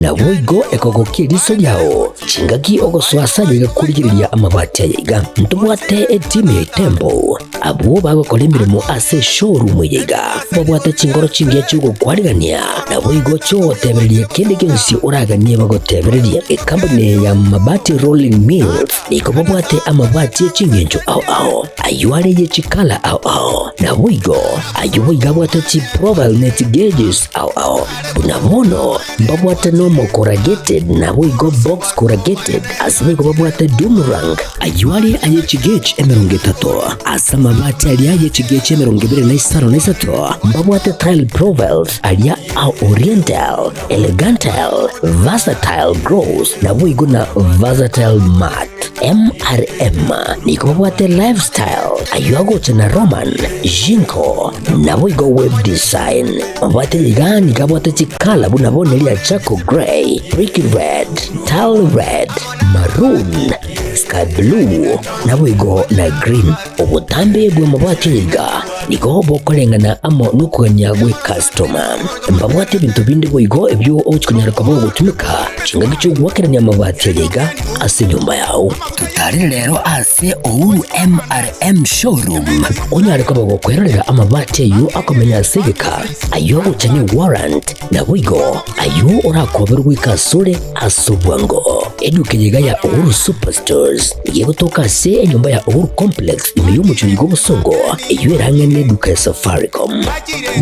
Naboigo ekogokia eriso riao chingaki ogosoa ase aye korigereria amabati aye iga. Ntobwate etimu ya Itembo, abwo bagokora emeremo ase eshowroom eye iga. Babwate chingoro chingiya chi'ogokwarigania, naboigo chi'ogotebereria kende gionsi oraganie bagotebererie. Ekampuni eye ya Mabati Rolling Mills nigo babwate amabati e chingencho ao ao, ayio are ye chikala ao ao, naboigo ayio boigo abwate chiprofile ne chigeges ao ao. Buna bono mbabwate nomo corrugated naboigo box corrugated, ase boigo babwate doom rank, ayio are aye chigauge 30, ase amabati aria aye chigauge 23 mbabwate tile profiles aria a oriental, elegantile, versatile gross naboigo na versatile matte. MRM nigo babwate lifestyle ayio agocha na Roman, Jinko naboigo web design. Babwate iga nigo abwate chikala buna bono eria charcoal grey, brick red, tile red, maroon, sky blue naboigo na green. Obotambe bw'amabati iga nigo bokoreng'ana amo nokogania gw'ekastoma. Mbabwate ebinto binde boigo ebio ogochia konyara koba ogotumeka chingaki chi'ogoakerania amabati aya iga ase enyomba yao. Totarere rero ase Uhuru MRM Showroom onyare koba gokwerorera amabati ayio akomenya ase egeka, ayio agocha ne warrant, naboigo ayio orakoberwe goika asore ase obwango. Eduka eye iga ya Uhuru Superstores nigo egotoka ase enyomba ya Uhuru Complex ime y'omochie oiga obosongo, eyio ere ang'e neduka ya Safaricom.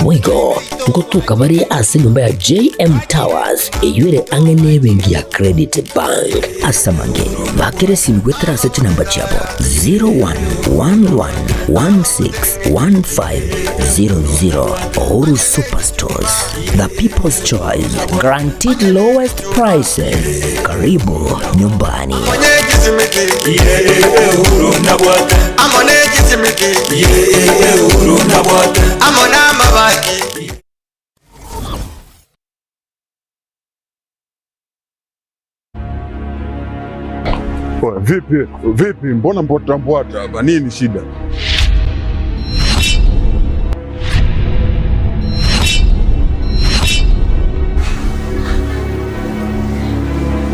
Boigo ngotoka bare ase enyomba ya JM Towers eyio ere ang'e nebenki ya Credit Bank. Ase amange, bakera esimi goetera ase chinamba chiabo 0111161500. Uhuru Superstores, the people's choice, guaranteed lowest prices. Karibu nyumbani. Oya, vipi vipi, mbona mbwata mbwata hapa, nini shida?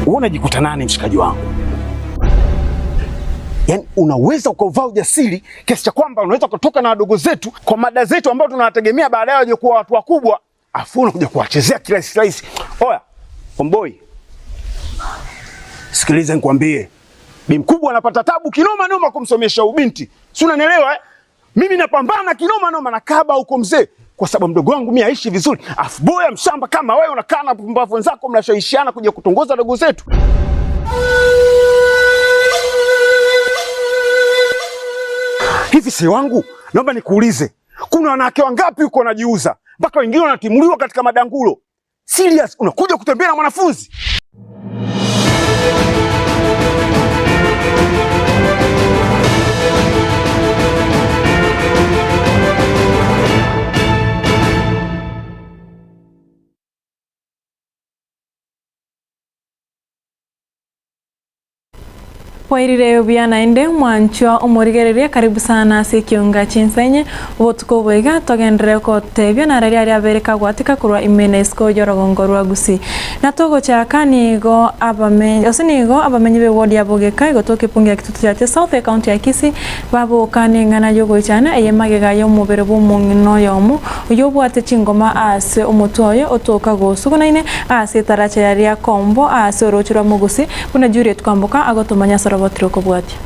Wewe unajikuta nani mshikaji wangu? Yaani unaweza ukauvaa ujasiri kiasi cha kwamba unaweza kutoka na wadogo zetu kwa mada zetu ambao tunawategemea baadaye waje kuwa watu wakubwa, afu unakuja kuwachezea kirahisi rahisi. Oya, omboi, sikiliza nikwambie, bi mkubwa anapata tabu kinoma noma kumsomesha ubinti, si unanielewa eh? Mimi napambana kinoma noma na kaba huko mzee, kwa sababu mdogo wangu mimi aishi vizuri, afu boya mshamba kama wewe unakaa na pumbavu wenzako mnashawishiana kuja kutongoza dogo zetu. Hivi si wangu, naomba nikuulize, kuna wanawake wangapi huko wanajiuza mpaka wengine wanatimuliwa katika madangulo? Serious, unakuja kutembea na mwanafunzi? Bwairire buya naende mwanchwa omorigereria karibu sana ase ekionga chinsa inye obotuko obo iga togenderere gotebia nararia aria abere kagwatika korwa ime na isiko y'orogongo rwa Gusii. Na togochaka nigo abamenyi gose nigo abamenyi b'eward ya Bogeka igotoka epungi ya Kitutu Chache South ecounty ya Kisii baboka neng'ana y'ogoichana eye magega y'omobere bw'omong'ina oyomo oyio obwate chingoma ase omotwe oye otoka gosugunaine ase etaracha ya Riakombo ase orooche rwa Mogusi Buna Juliet kwamboka agotomanya ase oroboti rw'okobwatia.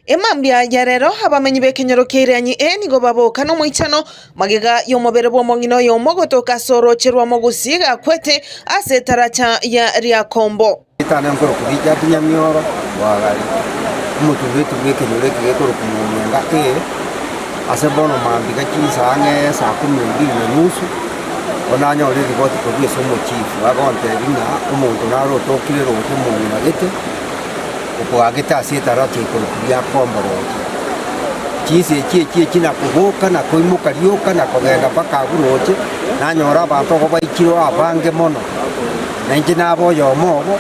Emambia ya rero abamenyi b'ekenyoro kia Irianyi A nigo baboka nomoichano magega y'omobere bw'omong'ina oyomo gotoka ase orooche rwa Mogusi gakwete ase etaracha ya Riakombo. Ritang'ani nkorokwa Richard Nyamioro Bwagari, omotureti bw'ekenyoro eke gekorokwa Mumienga A, ase bono mambia chinsa ang'e saa kumi na mbili na nusu, bono nanyora eripoti korwa ase omochifu agontebia ng'a omonto nare otokire roche omong'ina gete, okoagete ase etaracha ekorokwa Riakombo roche. Chinsa echi echi echi nakoboka na koimoka rioka na kogenda mpaka abwo roche, nanyora abanto igo baikire oo abange mono. Na inche nabe oyomo obo.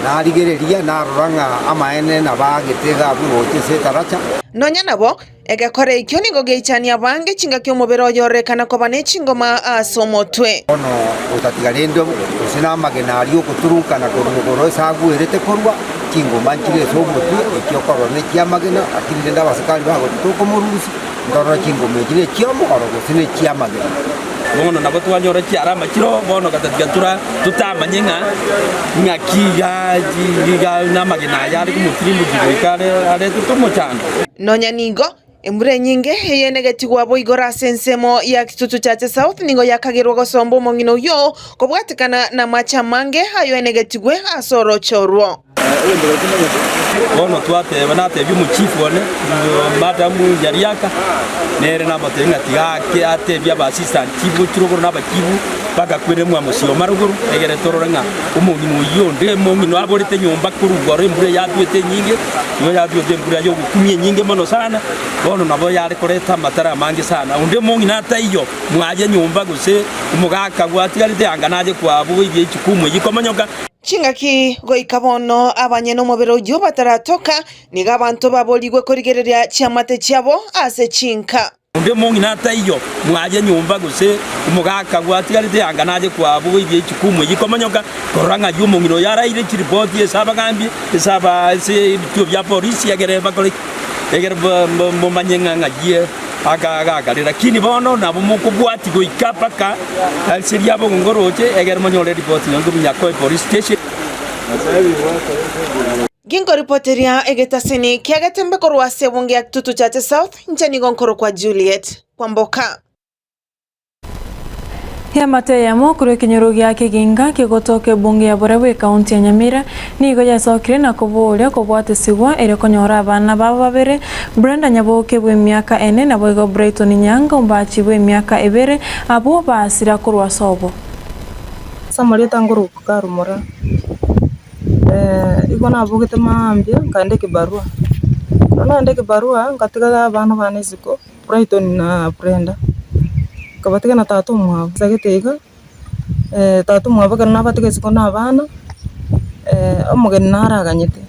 Narigereria, narora ng'a amaene nabaagete iga abwo gocha ase etaracha. Nonya nabo, egekora ekio nigo geichania abange chingaki omobere oye orekana koba ne chingoma ase omotwe. Bono gotatiga rende gose namagena aria ogoturunkana korwa igoro ase agwerete korwa, chingoma nchire ase omotwe, echio okorora nechi'amagena, lakini rende abasikari bagochia tokomorusia, ntorore chingoma echi nechi'omoro gose nechi'amagena. Bono nabo twanyora chiarama chiroo, bono gatatiga tura totamanye ng'a ng'aki iga iga namagena aya are komotirimbokia goika are aretete omochando. Nonya nigo, embura enyinge eyenegetigwe abwo igoro ase ensemo ya Kitutu Chache South nigo yakagerwa gosomba omong'ina oyio kobwatekana namache amange ayo enegetigwe ase oroche orwo. Bono twateba, natebia omochifu one, Madam Nyariaka, nere namotebia ng'a tiga ake atebie aba assistant chief gochia rogoro na abachifu bagakwere mwa mosioma rogoro, egere torore ng'a omong'ina oyio onde omong'ina aborete nyomba korwa igoro embura yatwete enyinge, nigo yatwete embura ya ogokumia enyinge mono sana, bono nabo yare koreta amatara amange sana. Onde omong'ina ataiyo mwaye nyomba gose omogaka gwatigarete anga naye kwabo eria echukumu eyio komonyoka. Chingaki goika bono abanyene omobere oyio bataratoka, nigo abanto baborigwe korigereria chiamate chiabo ase chinka. Onde omong'ina ataiyo mwaye nyomba gose omogaka gwatigarete anga naye kwabo eria echukumu eyio komonyoka, korora ng'ai omong'ina oyo araire chiripoti ase abagambi, ase aba ase ebituo bia polisi egere bakore ki? Egere momanye ng'a ng'ai agakarire. Lakini bono nabo mokobwatia goika mpaka ase riabogongo roche egere monyore eripoti nonye kobunya koe police station. Ginkoripoteria egetasini kia Getembe korwa ase ebunge ya Kitutu Chache South, inche nigo nkorokwa Juliet Kwamboka. Eamate eyemo korwa ekenyoro gia Kiginga kegotoka ebunge ya Borabu ekaunti ya Nyamira nigo yasokire na koboria kobwatesigwa erio konyora abana babo babere, Brenda Nyaboke bw'emiaka ene naboigo Brighton Nyanga Ombachi bw'emiaka ebere abwo basira korwa ase obo. Ase amarieta ngoroku karumora, igo nabogete maambia nkaenda ekibarua, ekero naenda ekibarua nkatiga abana bane isiko. Brighton na Brenda, nkabatiga na tata omwabo nsagete iga, tata omwabo ekero nabatiga isiko na abana, omogeni naro aganyete.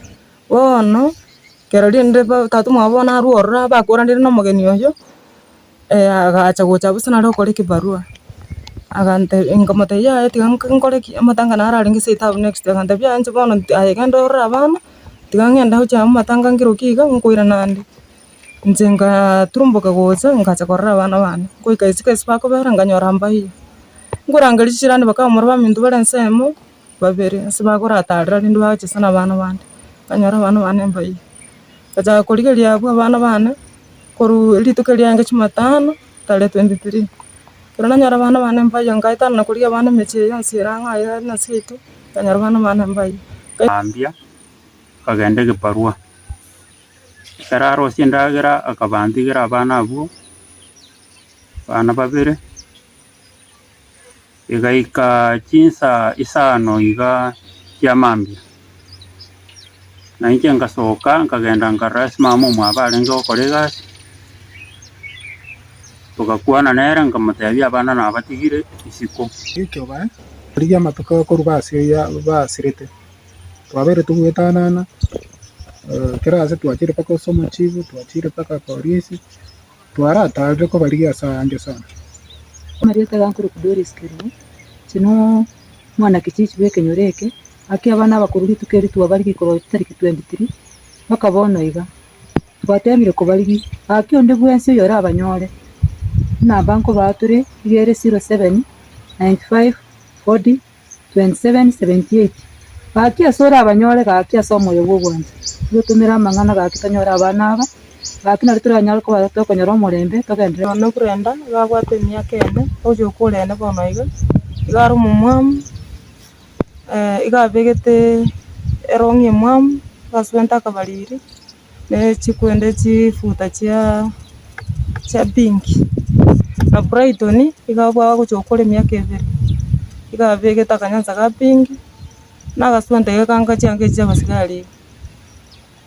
Bono, ekero rende ba tata omwabo bono arwe ororo abakoranire na omogeni oyio, agacha gocha abwo ase nare gokora ekibarua, agantebia nkamotebia yaya tiga nk nkore ki amatanga naro arenge seito abwo next, agantebia yaya inche bono aye genda orore abana, tiga ng'ende gochia amo amatanga nkerokia iga nkoirana naende. Inche ngaturumboka gocha, ngacha korora abana bane, ngoika isiko ase bakobera nkanyora mbaiyo. Nkorangeria chichirani bakamora baminto bare ensemo, babere ase bakoratarera rende bagochesa na abana bande, nkanyora abana bane mbaiyo. Ngachaka korigereria abwo abana bane, korwa rituko riange jumatano, tarehe 23, ekero nanyora abana bane mbaiyo nkaetanana korigia abana emechie eye yonsi ere ang'e aiga na seito, nkanyora abana bane mbaiyo. Mambia, akagenda egebarua. Ekero arosia endagera akabantigera abana abwo, abana babere, egaika chinsa isano iga chia mambia, na inche ngasoka nkagenda nkarora ase mama omwabo arenge gokora egasi, togakwana nere nkamotebia abana nabatigire isiko. Rigia amatuko korwa basirete. Twabeire togoetanana, kera ase twachire mpaka ase omochibu, twachire mpaka polisi, twaratarire kobarigia ase aange sana. Amarieta iga nkorokwa Doris Kerubo, inche no omwana kijiji bwa ekenyoro eke, gaki abana abakoro rituko eri twabarigia korwa tariki 23 mpaka bono iga, twatemire kobarigia, gaki onde bwensi oyorabanyore, enamba nkobaa tore iga ere 07 95 40 27:78 Gaki ase orabanyore gaki ase omoyo bw'ogwancha, tigotomera amang'ana gaki tonyore abana aba, gaki nario toranyare koba tokonyora omorembe togenderere. Bono Brenda iga abwate emiaka ene, ogochia gokora ene bono iga, iga are omomwamu, iga abegete erong'i emwamu, agaswenta akabariri, ne chikwende chifuta chia chia pink. Na Brighton iga abwate agochia gokora emiaka ebere, iga abegete akanyansa ga pink, na agaswenta iga kanga chianga echi chia abasigari iga,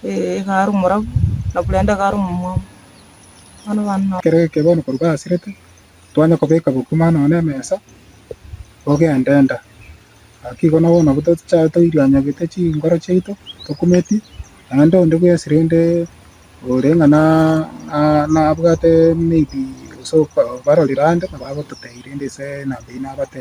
eh iga are omorabu, na Brenda iga are omomwamu. Abana bane nabo. Ekero eke bono korwa basirete, twanya kobeka bokima nonya na emesa, bogende enda. Gaki igo nabo nabo tocha toirianyagete chinkoro chiaito, tokumeti, naende onde bwensi rende ore ng'a nabwate maybe gose obarorire ande nabo agototebia rende ase enamba eyio nabatebia.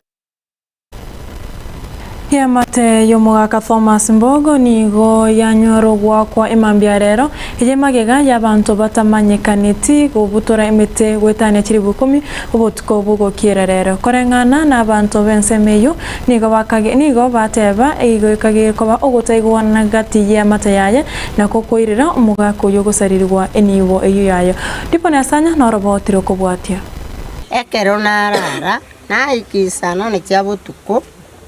Eamate y'omogaka Thomas Mbogo nigo yanyora ogoakwa emambia rero, eye magega y'abanto batamanyekaneti gobutora emete goetania chilifu ikomi obotuko bw'ogokiera rero. Koreng'ana n'abanto b'ensemo eyio nigo bakage nigo bateba igo ekagere koba ogotaigwana gati y'eamate yaye nakwo koirera omogaka oyio gosaririgwa enibo eyio yaye. Diponi Asanya noroboti rokobwatia. Ekero narara, Naika isanane chia botuko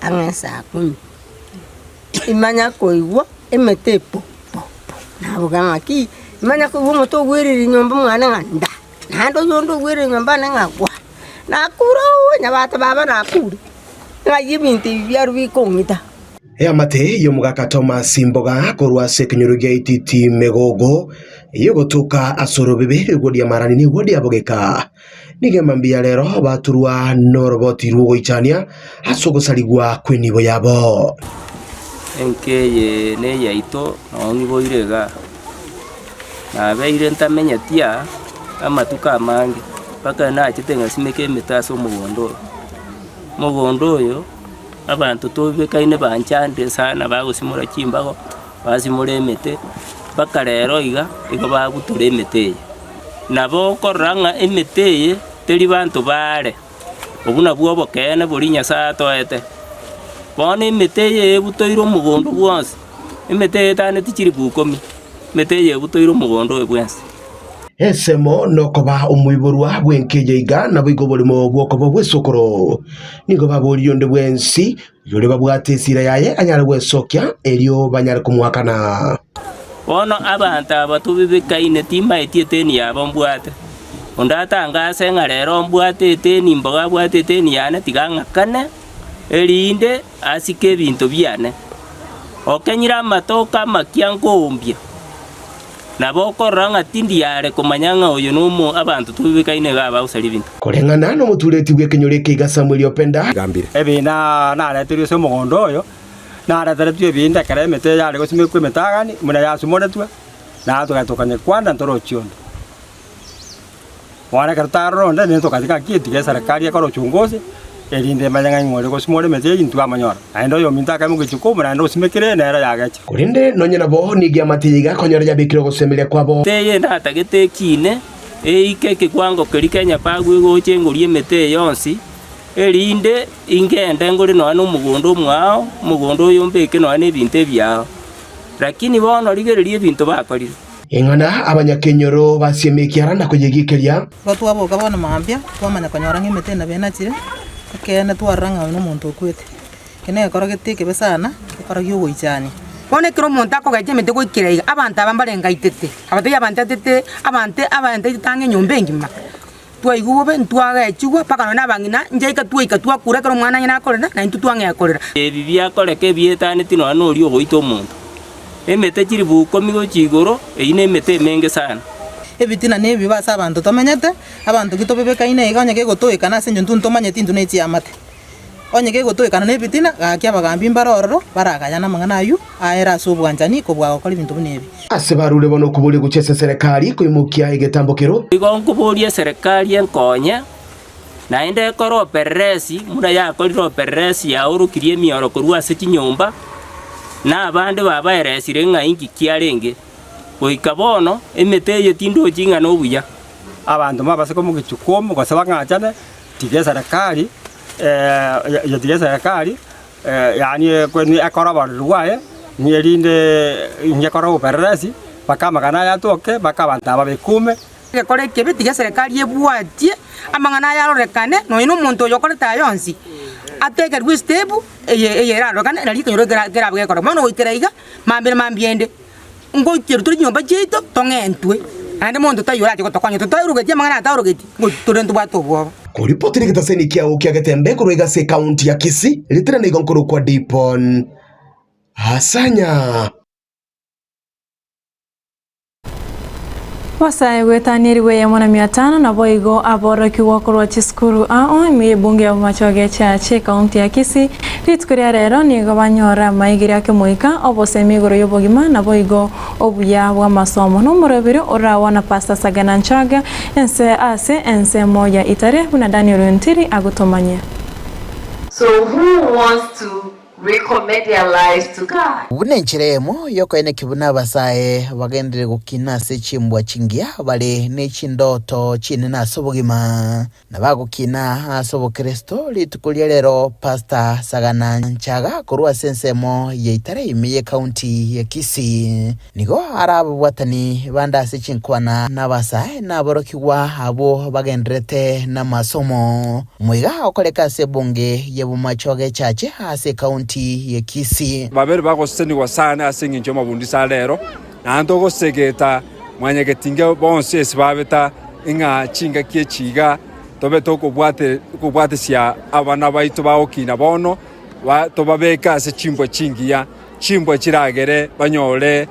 ang'e saa kumi, imanya koigwa emete po po po, naboka ng'aki, imanya koigwa omote ogwereire nyomba mwane ng'a nda, naende oyonde ogwereire nyomba ane ng'a gwa, nakure ooh nyabate baba nakure, ng'ai ebinto ebi biarwa bikong'ita. Eamate y'omogaka Thomas Mboga korwa ase ekenyoro gia Ititi Megogo, eyogotoka ase orobebe rw'egwodi ya Marani n'egwodi ya Bogeka. Nigo emambia rero baturwa noroboti rw'ogoichania ase ogosarigwa kw'enibo yabo. Enka eye neyaito, nao ngiboire igaa. Nabeire ntamenyeti aa amatuko amange, mpaka nachete ngasimeka emete ase omogondo oyo. Omogondo oyo, abanto tobekaine banchandire sana bagosimora chimbago, basimora emete, mpaka rero iga, igo babutora emete eye. Nabo okorora ng'a emete eye teri banto baare, obwo nabwo obokeene boria Nyasae atoete. Bono emete eye ebutoire omogondo bwonsi, emete eye etaneti chilifu ikomi, emete eye ebutoire omogondo oyo bwensi. Ensemo nokoba omoiborwa bw'enka eye iga, naboigo oborimo bw'okoba obw'esokoro. Nigo baboririe onde bwensi oyore babwate esira yaye anyare gwesokia, erio banyare komoakana. Bono abanto aba tobibekaine timbaeti eteni yabo mbwate. Onde atangase ng'a rero mbwate eteni mboga abwate eteni yane tiga ang'akane, erinde asike ebinto biane. Okenyire amatoke amakia nkoumbia. Nabo okorora ng'a tindi are komanya ng'a oyo nomo abanto tobibekaine iga abagosaria ebinto. Koreng'ana nomotureti bw'ekenyoro eke iga Samueli Openda. Ebinda nareterwe ase omogondo oyo, nareteretwe ebinda ekero emete yare gosimekwa emetagani, buna yasumoretwe, na togachia tokanyekwana ntorochi onde. Bono ekero tarora onde, naende togachia ng'aki tiga eserekari ekore uchunguzi, erinde emanye ng'a ing'o ore gosimora emete eyio intwe amanyora. Naende oyominto akaimokia chikumu naende osimekire, nere yagecha. Korende nonya nabo nigo eamate eye iga konyora yabekire ogosemeria kwabo. Eye natagete ekine, eike ekegwango keria kenyapagu egocha engorie emete eye yonsi, erinde ingende ngore nonya nomogondo omwao, omogondo oyo mbeke nonya nebinto ebiao. Lakini bono rigereria ebinto bakorire. Ing'ana abanyakenyoro basieme ekiara na koyegikeria. Igo twaboka bono mambia, twamanya konyora ng'a emete nabo enachire, ekeene twarora ng'a oyo na omonto okwete. Eke negekoro gete ekebe sana, gekoro gia ogoichania. Bono ekero omonto akogecha emete goikera iga, abanto aba mbarengaitete, abatebia abanto aitete, abanto abanto aitete ang'e enyomba engima. Twaigwa bobe, ntwagechigwa, mpaka nonya na abang'ina, nchaika twaika twakura ekero omwana ng'ina akorera, na intwe twang'ea korera. Ebi biakoreka ebietaneti nonya noria ogoita omonto. Emete chilifu ikomi gochia igoro, eyio nemete emenge sana. Ebitina nebibe ase abanto tomenyete, abanto ki tobebekaine iga onye kegotoekana ase engencho intwe ntomanyeti intwe ne chiamate. Onye kegotoekana nebitina, gaki abagambi mbare ororo, baragayane amang'ana ayio aere ase obwanchani kobua gokora ebinto buna ebi. Ase barure bono okoboria gochia ase eserekari koimokia egetambo kero. Igo nkoboria eserekari enkonye, naende ekore opereresi buna yakorire opereresi yaorokirie emioro korwa ase chinyomba, na abande babaeresire ng'a inki kiarenge. Goika bono emete eye tindochi ng'a nobuya. Abanto mbabase komogichwa komo gose bang'achane, tiga eserekari tiga eserekari yaani ekore oborori bwaye, erinde ekore obopereresi mpaka amang'ana aya atoke mpaka abanto aba bekume. Egekora ekebe tiga eserekari ebwatie amang'ana aya arorekane, nonya na omonto oyo okorete aya onsi atekerwe estepu eye eye erarorekane nari ekenyoro kera kerabe gekora. Bono goikera iga, mambia na mambia ende, ngoikerwa tore chinyomba chiaito tong'entwe, naende monto taiyo orache gotokonya, totaorogeti amang'ana aya taorogeti, ngochi tore ntobwate obwoba. Koripotera egetaseni kiao kia Getembe korwa iga ase ekaunti ya Kisii, ritera nigo nkorokwa Dipon Asanya. Abasae goetania eribu eyemo na mia tano naboigo aborokigwa korwa chisukuru ao ime y'ebunge ya Bomachoge Church ekaunti ya Kisii rituko ria rero nigo banyora amaigiri akemoika obosemi igoro y'obogima naboigo obuya bw'amasomo nomorobiri oragwa na Pastor Sagana Nchoge ense ase ensemo ya Itare buna Daniel Ontiri agotomanyia. So who wants to recommit their lives to God? Buna enchera eyemo y'okoenekia buna abasae bagenderere gokina ase chimbwa chingiya bare ne chindoto chinene ase obogima, na bagokina ase obokeresto rituko ria rero Pastor Sagana Nchaga korwa ase ensemo ya Itare ime ye county ya Kisii nigo arababwatani bande ase chinkwana nabasae na aborokigwa abwo bagendererete namasomo. Moiga okoreka ase ebunge y'Ebomachoge Church ase ekaunti ya Kisii. Babere bagosesenigwa sana ase engencho y'amabundisa a rero, naende togosegeta mwanyagetinge bonsi ase babeta ng'a chingaki echi iga tobe tokobwatesia abana baito bagokina bono, tobabeke ase chimbwa chingiya, chimbwa chiragere banyore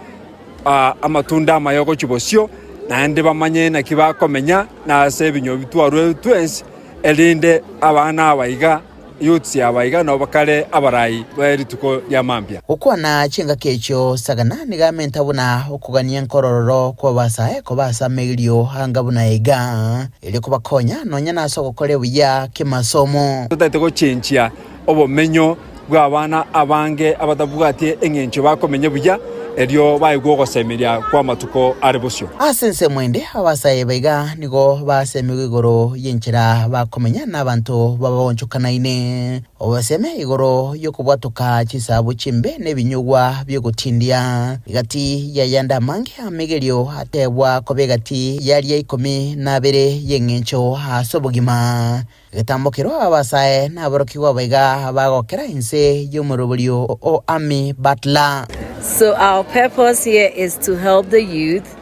amatunda amaya gochia bosio, naende bamanye naki bakomenya na ase ebinywa bitwarwe twensi, erinde abana aba iga, youths aba iga nabo bakare abarai be rituko ria mambia. Gokwana chingaki echio sagana nigo amenta buna okogania nkorororo kw'abasae koba ase amairio anga buna iga, erio kobakonya nonya nase ogokora obuya kemasomo. Totagete gochenchia obomenyo bw'abana abange abatabwati engencho bakomenya buya, erio baigwe ogosemeria kw'amatuko are bosio. Ase ensemo ende, abasae baiga nigo basemigwe igoro y'enchera bakomenya n'abanto babaonchokanaine. Obaseme igoro y'okobwatoka chisaabo chimbe na ebinyugwa bi'ogotindia. Egati y'ayande amange amegerio atebwa koba egati y'aria ikomi na abere y'engencho ase obogima. Egetambokero abasae na aborokigwa baiga bagokera inse y'omoroberio o Amy Butler. So our purpose here is to help the youth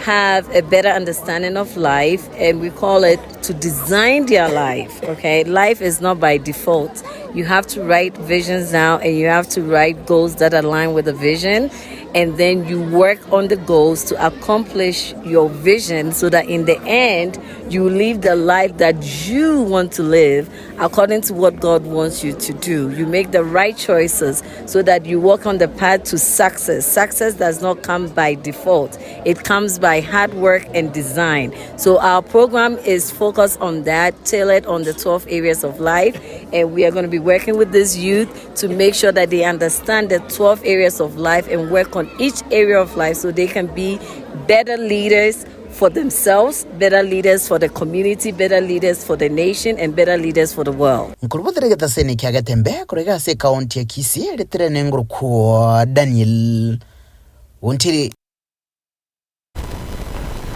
have a better understanding of life and we call it to design their life okay life is not by default you have to write visions down and you have to write goals that align with the vision and then you work on the goals to accomplish your vision so that in the end you live the life that you want to live according to what God wants you to do. You make the right choices so that you walk on the path to success. Success does not come by default, it comes by hard work and design. So, our program is focused on that, tailored on the 12 areas of life, and we are going to be working with this youth to make sure that they understand the 12 areas of life and work on each area of life so they can be better leaders for themselves, better leaders for the community, better leaders for the nation, and better leaders for the world. Nkorubotere egetaseni kia Getembe korwa iga ase ekaunti ya Kisii ritere nengorokwo Daniel Ontiri.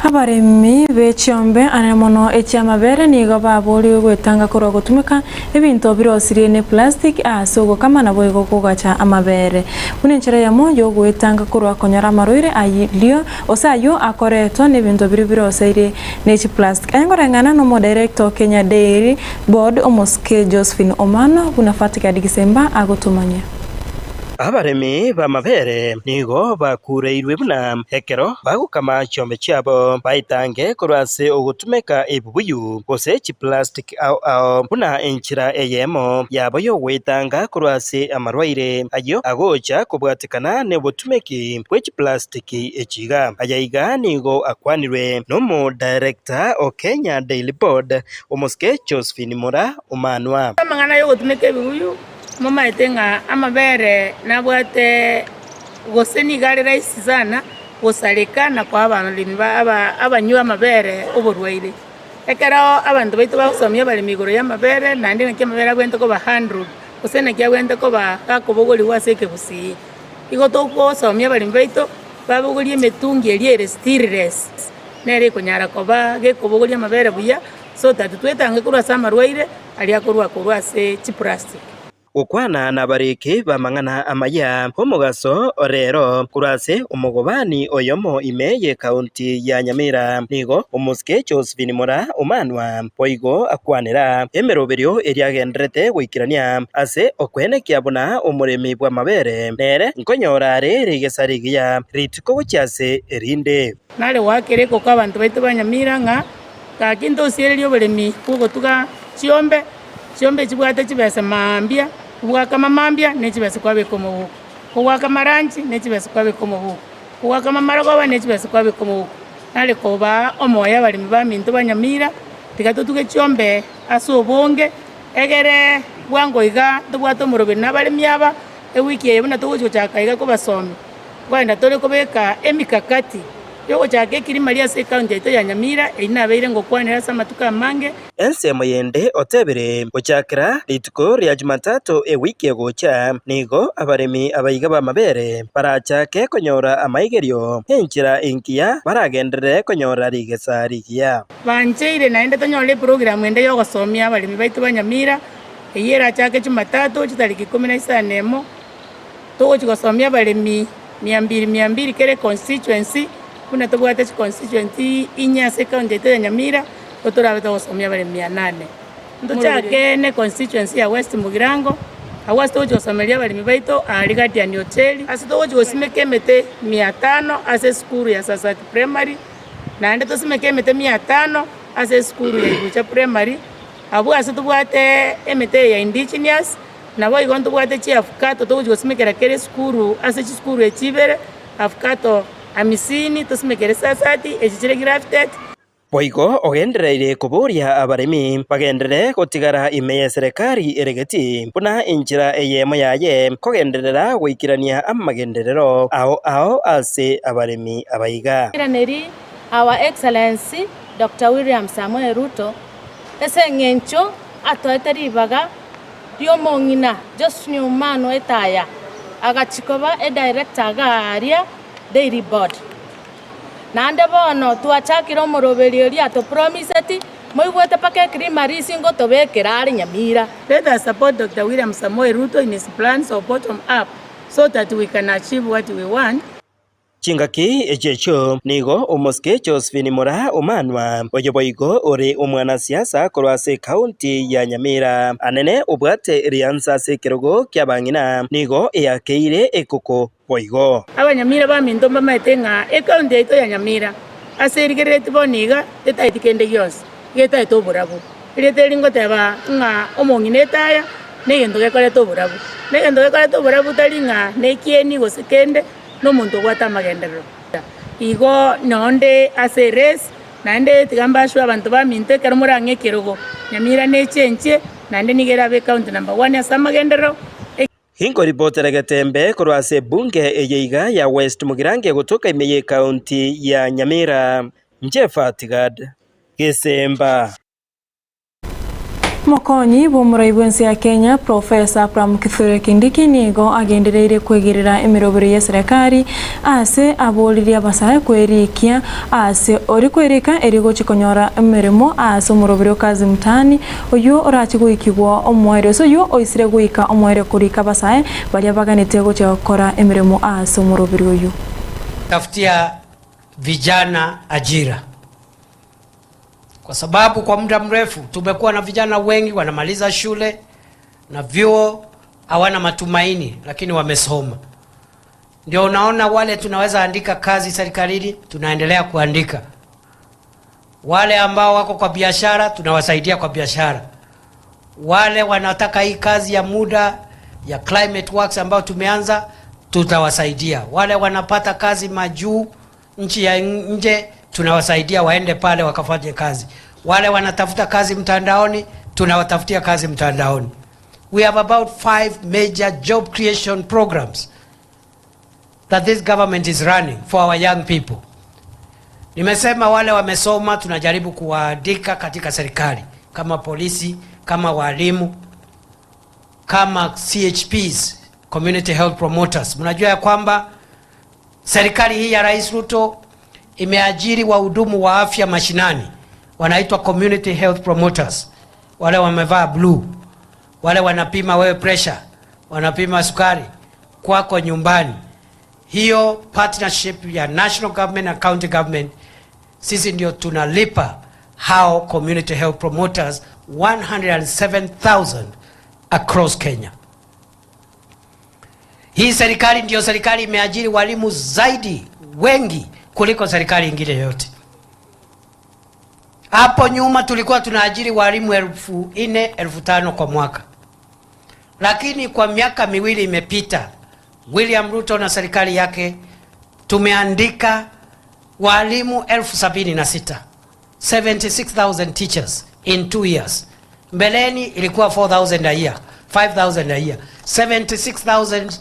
Abaremi be chiombe anene mono echi'amabere nigo baboorigwe gwetanga korwa gotumeka ebinto birosirie ne plastic ase ogokama naboigo kogacha amabere. Buna enchera eyemo y'ogoetanga korwa konyora amarwaire ayio Gose ayio akoretwa nebinto biria biroseirie ne chiplastic. Aye nkoreng'ana nomodirector o Kenya Dairy Board omosike Josephine Omano buna Fatigad Gisemba agotomanyia. Abaremi b'amabere nigo bakureirwe buna ekero bagokama chiombe chiabo baitange korwa ase ogotumeka ebibuyu gose chiplastic ao ao buna enchera eyemo yabo y'ogwetanga korwa ase amarwaire ayio agocha kobwatekana nobotumeki bwe chiplastiki echi iga. Aya iga nigo akwanirwe nomo-director o Kenya Dairy Board omosike Josephine Mura Omanwa. Amang'ana y'ogotumeka ebibuyu, momaete ng'a amabere nabwate gose nigo are rahisi sana gosareka na koa abaremi abanywa amabere oborwaire. Ekero abanto baito bagosomia abaremi igoro y'amabere, naende naki amabere abwenerete koba handled, gose naki abwenerete koba gakobogorigwa ase ekegusii. Igo togosomia abaremi baito, babogorie emetungi eria ere stainless, nere ekonyara koba gekobogoria amabere buya, so that twetange korwa ase amarwaire aria akorwa korwa ase chiplastic. Gokwana nabariki b'amang'ana amaya omogaso o rero korwa ase omogobani oyomo ime y'ekaunti ya Nyamira, nigo omosike Josephine Mora Omanwa boigo akwanera emeroberio eria agendererete goikerania ase okwenekia buna omoremi bw'amabere nere nkonyora are rigesa rigiya rituko gochia ase erinde. Nare goakera ekoko abanto baito ba Nyamira ng'a gaki ntosiererie oboremi bw'ogotuga chiombe, Chiombe chibwate chibesa mambia, kobwakama mambia ne chibesa kwabeka omobuko, kogwakama ranchi ne chibesa kwabeka omobuko, kogwakama marogoba ne chibesa kwabeka omobuko. Nare kobaa omoyo abaremi baminto ba Nyamira, tiga totuge chiombe ase obonge, egere bwango iga ntobwate omoroberi na abaremi aba, ewiki eye buna togochi gochaka iga kobasomia, nkoenda tore kobeka emikakati yogochaka ekirima ria ase ecounty yaito ya Nyamira, eyio nabeire ngokwanera ase amatuko amange. Ensemo yende otebire, Gochakera rituko ria Jumatatu ewiki egocha, nigo abaremi abaiga b'amabere barachake konyora amaigerio, enchera engiya baragenderere konyora rigesa rigiya. Bancheire naende tonyore eprogramu ende y'ogosomia abaremi baito ba Nyamira, eyio erachake Jumatatu chitariki ikomi na isano emo, togochia gosomia abaremi mia mbiri mia mbiri kera econstituency, buna tobwate chiconstituency inye ase ecounty yaito ya Nyamira. Totorabe togosomia abare mia nane. Ntochake ne constituency ya West Mugirango, agwo ase togochia gosomeria abaremi baito aa Guardian Hoteli, ase togochia gosimeka emete mia tano ase esukuru ya Sasati Primary, naende tosimeke emete mia tano ase esukuru ya Igucha Primary, abwo ase tobwate emete eye ya indigenous, naboigo ntobwate chiafukato togochia gosimekera kera esukuru ase chisukuru echi ibere, afukato amisini tosimekere Sasati, echi chire grafted. Boigo ogendereire koboria abaremi bagenderere gotigara ime y'eserekari ere geti, buna enchera eyemo yaye kogenderera goikerania amagenderero ao ao ase abaremi abaiga. Nairaneri Our Excellency Doctor William Samoei Ruto ase eng'encho atoete ribaga ri'omong'ina Josephine Omano Etaya agachia koba edirector iga aria Dairy Board. Naende bono twachakire omoroberio oria atopromiseti, moigwete mpaka ekirima risi ngotobekera are nyamira. Let us support Doctor William Samoei Ruto in his plans of bottom up so that we can achieve what we want. Chingaki echio echio nigo omosike Josephine Moraa Omanwa, oyo boigo ore omwanasiasa korwa ase ekaunti ya Nyamira, anene obwate riansa ase ekerogo ki'abang'ina, nigo eakeire ekoko boigo. Abanyamira baminto mbamaete ng'a ecounty yaito ya Nyamira ase erigereretie bono iga tetaeti kende gionsi, getaete oborabu. Erieta eri ngoteba ng'a omong'ina etaya negento gekoreta oborabu. Negento gekoreta oborabu tari ng'a nekieni gose kende, nomonto obwate amagenderero. Igo nonde ase erace, naende tiga mbaswe abanto baminto ekero morang'e ekerogo, Nyamira nechenchie, naende nigo erabe ecounty number one ase amagenderero. Inkoripotera getembe korwa ase ebunge eye iga ya West Mugirango egotoka ime y'ecounty ya Nyamira. Inche Fatgad Gesemba. Omokonyi bw'omorai bw'ense ya Kenya Professor Abraham Kithure Kindiki nigo agendereire kwegerera emerobero y'eserekari ase aboririe abasae kwerikia ase ori kwerika erio gochia konyora emeremo ase omoroberi o Kazi Mtaani Oyio orache goikigwa omoerio, ase oyio oisire goika omoerio korika abasae baria baganete gochia gokora emeremo aase omoroberi oyio. Tafutia vijana ajira kwa sababu kwa muda mrefu tumekuwa na vijana wengi wanamaliza shule na vyuo hawana matumaini, lakini wamesoma. Ndio unaona wale tunaweza andika kazi serikalini, tunaendelea kuandika. Wale ambao wako kwa biashara tunawasaidia kwa biashara. Wale wanataka hii kazi ya muda ya climate works ambao tumeanza tutawasaidia. Wale wanapata kazi majuu nchi ya nje tunawasaidia waende pale wakafanye kazi. Wale wanatafuta kazi mtandaoni tunawatafutia kazi mtandaoni. We have about 5 major job creation programs that this government is running for our young people. Nimesema wale wamesoma tunajaribu kuwaandika katika serikali kama polisi, kama walimu, kama CHPs, community health promoters. Mnajua ya kwamba serikali hii ya Rais Ruto imeajiri wahudumu wa afya mashinani, wanaitwa community health promoters, wale wamevaa blue. Wale wanapima wewe pressure, wanapima sukari kwako nyumbani. Hiyo partnership ya national government na county government, sisi ndio tunalipa hao community health promoters 107,000 across Kenya. Hii serikali ndiyo serikali imeajiri walimu zaidi wengi kuliko serikali ingine yoyote. Hapo nyuma tulikuwa tunaajiri walimu 4,000 5,000 kwa mwaka, lakini kwa miaka miwili imepita, William Ruto na serikali yake tumeandika walimu 76,000, 76,000 teachers in 2 years. Mbeleni ilikuwa 4,000 a year, 5,000 a year. 76,000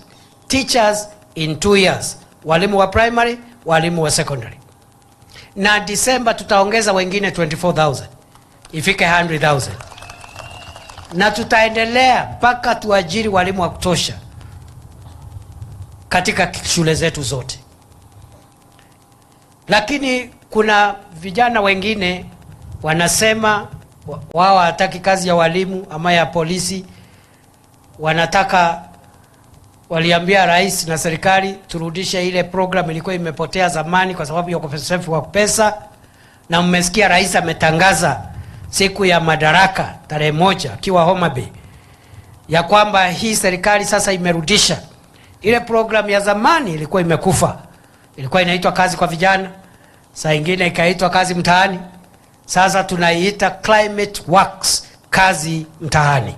teachers in 2 years, walimu wa primary, walimu wa secondary. Na Disemba tutaongeza wengine 24,000 ifike 100,000, na tutaendelea mpaka tuajiri walimu wa kutosha katika shule zetu zote. Lakini kuna vijana wengine wanasema wao hawataki kazi ya walimu ama ya polisi, wanataka waliambia rais na serikali turudishe ile program ilikuwa imepotea zamani kwa sababu ya ukosefu wa pesa, na mmesikia rais ametangaza siku ya madaraka tarehe 1 akiwa Homa Bay ya kwamba hii serikali sasa imerudisha ile program ya zamani ilikuwa imekufa, ilikuwa inaitwa kazi kwa vijana, saa ingine ikaitwa kazi mtaani, sasa tunaiita Climate Works, kazi mtaani.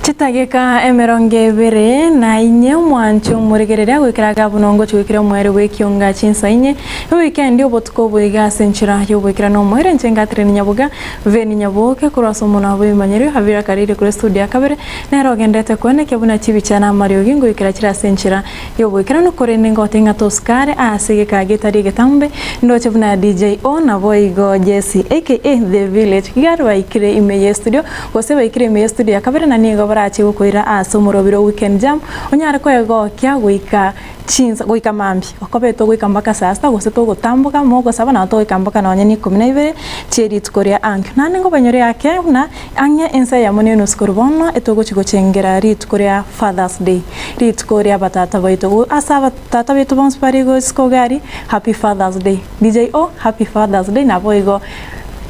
Chitageka emerongo ebere na inye omwancho omorigereria goikera gabuna ongochi goikera omwere bw'ekionga chinsa inye ewikendi obotuko oboiga ase enchera y'oboikera na omoere inche ngatire nyaboga veni nyaboke korwa ase omonwa bw'ebimanyerwa Habira Kariri kore studio ya kabere nere ogendete koenekia buna chibicha na amariogi ngoikera chire ase enchera y'oboikeranu korende ngote ng'a tosikare ase egeka getari egetambe ndoche buna DJ O naboigo Jesse aka The Village Girl baikire ime ye studio gose baikire ime ye studio ya kabere na nigo barache gokoira ase omorobiro weekend jam onyare koegokia goika chinsa goika mambia okobete ogoika mpaka saa sita gose togotamboka mogosaba nabo togoika mpaka nonye na ikomi na ibere chie rituko ria ankio. Naende nkobanyore ake buna ang'e ensa eyemo na enusu korwa bono etogochi gochengera rituko ria Father's Day, rituko ria abatata baito. Go ase abatata baito bonsi bare gosika iga aria, Happy Father's Day. DJ O, Happy Father's Day naboigo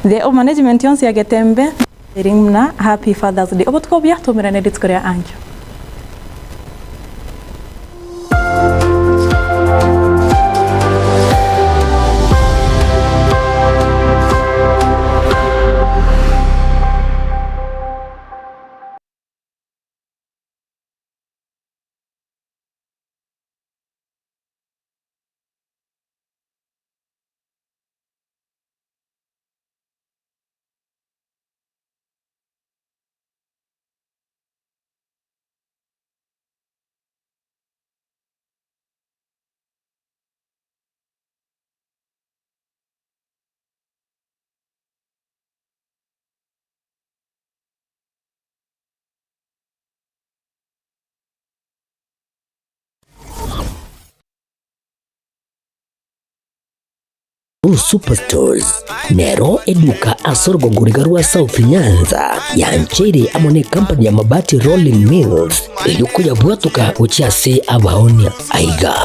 the management yonsi ya Getembe eri buna Happy Father's Day. Obotuko obuya, toumerane rituko ria ankio. Superstores nero eduka ase orogongo riga rwa South Nyanza yancheire amo ne company ya Mabati Rolling Mills eyio koyabwatoka gochia ase abaonia. Aiga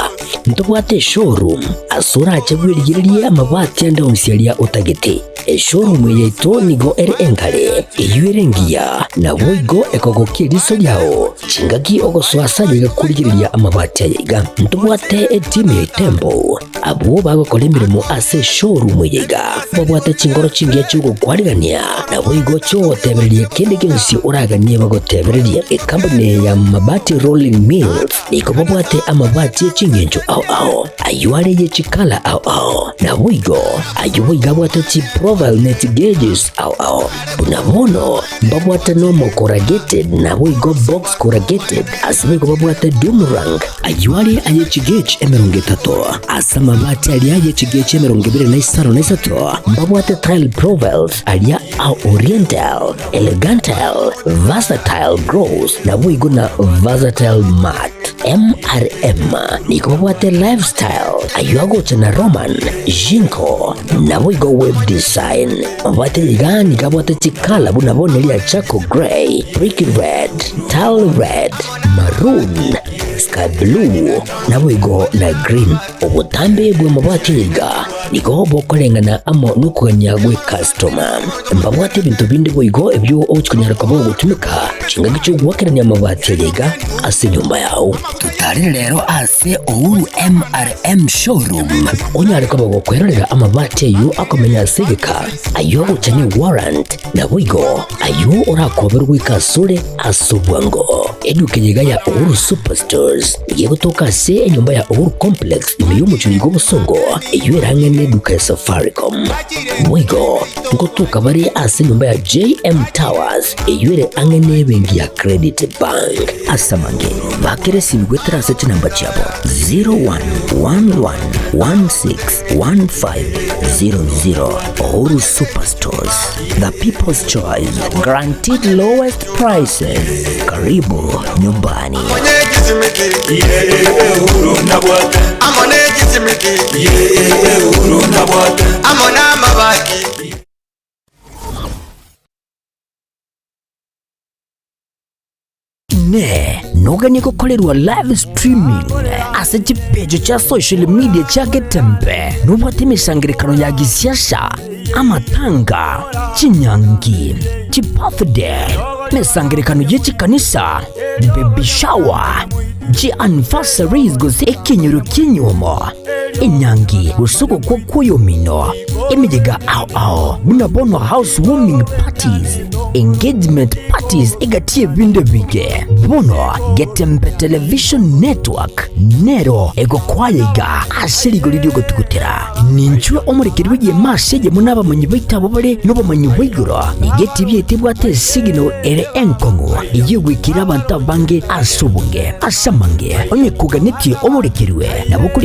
ntobwate eshowroom ase orache bwerigererie amabati ande onsi aria otagete. Eshowroom eye yaito nigo ere enkare, eyio ere engiya, naboigo ekogokia eriso riao chingaki ogosoa ase aye korigereria amabati aya iga. Ntobwate etimu ya Itembo abwo bagokora emeremo ase eshowroom eye iga, babwate chingoro chingiya chi'ogokwarigania, naboigo chi'ogotebereria kende gionsi oraganie bagotebererie. Ecompany ya Mabati Rolling Mills nigo babwate amabati e ching'encho ao ao, ayio are ye chikala ao ao, naboigo ayio boigo abwate chiprofile ne chigeges ao ao. Buna bono mbabwate nomo corrugated naboigo box corrugated. Corrugated ase boigo babwate Dumrang ayio are aye chigauge 30 ase amabati aria aye chigauge 25 na 3 mbabwate tile profiles aria a Oriental, Elegantal, Versatile Gross naboigo na Versatile Matte. MRM nigo babwate Lifestyle ayio agocha na Roman, Jinko naboigo Web Design. Mabwate iga nigo abwate chikala buna bono eria Charcoal Grey, Brick Red, Tile Red, Maroon, Sky Blue naboigo na Green. Obotambe bw'amabati iga nigo bokoreng'ana amo nokogania gw'ekastoma. Mbabwate ebinto binde boigo ebio ogochia konyara koba ogotumeka chingaki chi'ogoakerania amabati aya iga ase enyomba yao. Totarere rero ase Uhuru MRM Showroom onyare koba gokwerorera amabati ayio akomenya ase egeka, ayio agocha ne warrant, naboigo ayio orakoberwe goika asore ase obwango. Eduka eye iga ya Uhuru Superstores nigo egotoka ase enyomba ya Uhuru Complex ime y'omochie oiga obosongo, eyio ere ang'e neduka ya Safaricom. Boigo ngotoka bare ase enyomba ya JM Towers eyio ere ang'e nebenki ya Credit Bank. Ase amange, bakera esimi goetera ase chinamba chiabo 0111161500. Uhuru Superstores, the people's choice, guaranteed lowest prices. Karibu nyumbani. Inee! Noganie gokorerwa live streaming ase chipeji chia social media chia Getembe? Nobwate emesangerekano ya gisiasa, amatanga, chinyangi, chibirthday, emesangerekano ye chikanisa, baby shower, chianniversaries gose ekenyoro ki'enyuomo, enyangi gose ogokwa kw'oyomino, emeyega ao ao buna bono house warming parties, engagement parties egati y'ebinto ebinge. Bono Getembe Television Network nero egokwaya iga ase rigori ri'ogotugutera. Ninchwe omorekeri bw'egeema ase eyemo nabamanyi baito abwo bare nobomanyi bwa igoro. Nigo etibi yaito ebwate esigino ere enkong'u, eyio egwikera abanto abange ase obonge. Ase amange, onye koganetie omorekerwe, nabo kori.